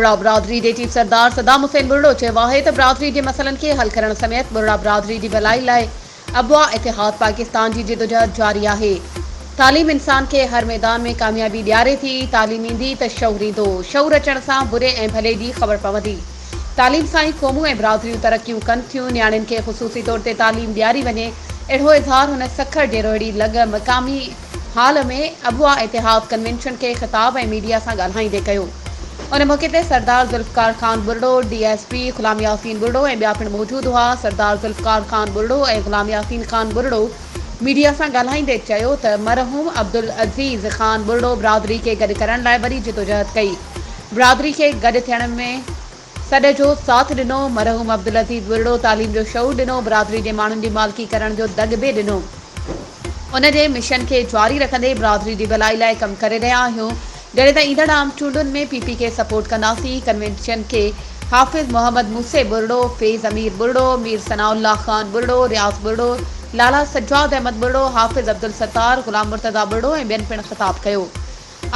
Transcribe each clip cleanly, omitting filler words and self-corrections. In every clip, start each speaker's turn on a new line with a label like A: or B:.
A: ٻرڙا برادري جي چيف سردار صدام حسين ٻرڙو چيو آهي ته برادري جي مسئلن کي حل ڪرڻ سميت ٻرڙا برادري جي ڀلائي لاء ابوا اتحاد پاڪستان جي جدوجهد جاري آهي. تعليم انسان کي هر ميدان ۾ ڪاميابي ڏياري ٿي، تعليم ايندي ته شعور ايندو، شعور اچڻ سان بري ۽ ڀلي جي خبر پوندي. تعليم سان ئي قومون ۽ برادريون ترقيون ڪن ٿيون، نياڻين کي خصوصي طور تي تعليم ڏياري وڃي، اهڙو اظهار هن سکر جي روهڙي لڳ مقامي هال ۾ ابوا اتحاد ڪنوينشن کي خطاب ۽ ميڊيا سان ڳالهائيندي ڪيو. ان موقعي تي Sardar Zulfiqar Khan Buriro, D S P Ghulam Yasin Buriro ۽ ٻيا پڻ موجود هئا. سردار ذوالفقار خان ٻرڙو ۽ غلام ياسين خان ٻرڙو ميڊيا سان ڳالهائيندي چيو ته مرحوم عبدالعزيز خان ٻرڙو برادري کي گڏ ڪرڻ لاء وڏي جدوجهد ڪئي، برادري کي گڏ ٿيڻ ۾ سڏ جو ساٿ ڏنو، مرحوم عبدالعزيز ٻرڙو تعليم جو شعور ڏنو، برادري جي ماڻهن جي مالڪي ڪرڻ جو دڳ به ڏنو. ان جي مشن کي جاري رکندي برادري جي ڀلائي لاء ڪم ڪري رهيا آهيون، جڏهن ته ايندڙ عام چونڊن ۾ پي پي کي سپورٽ ڪنداسين، ڪنوينشن کي حافظ محمد موسي ٻرڙو، فيض امير ٻرڙو، مير ثناء الله خان ٻرڙو، رياض ٻرڙو، لالا سجاد احمد ٻرڙو، حافظ عبدالستار، غلام مرتضيٰ ٻرڙو ۽ ٻين پڻ خطاب ڪيو.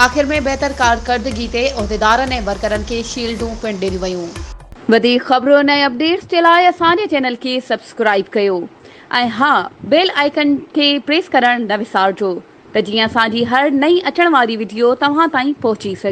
A: آخر ۾ بهتر ڪارڪردگي تي عهديدارن ۽ ورڪرن کي شيلڊون پڻ ڏنيون ويون. وڌيڪ خبرن ۽ اپڊيٽس جي لاء اسان جي چينل کي سبسڪرائيب ڪيو ۽ ها بيل آئيڪن کي پريس ڪرڻ نه وسارجو ته جيئن اسان جي هر نئين اچڻ واري وڊيو توهان تائين پهچي سگهي.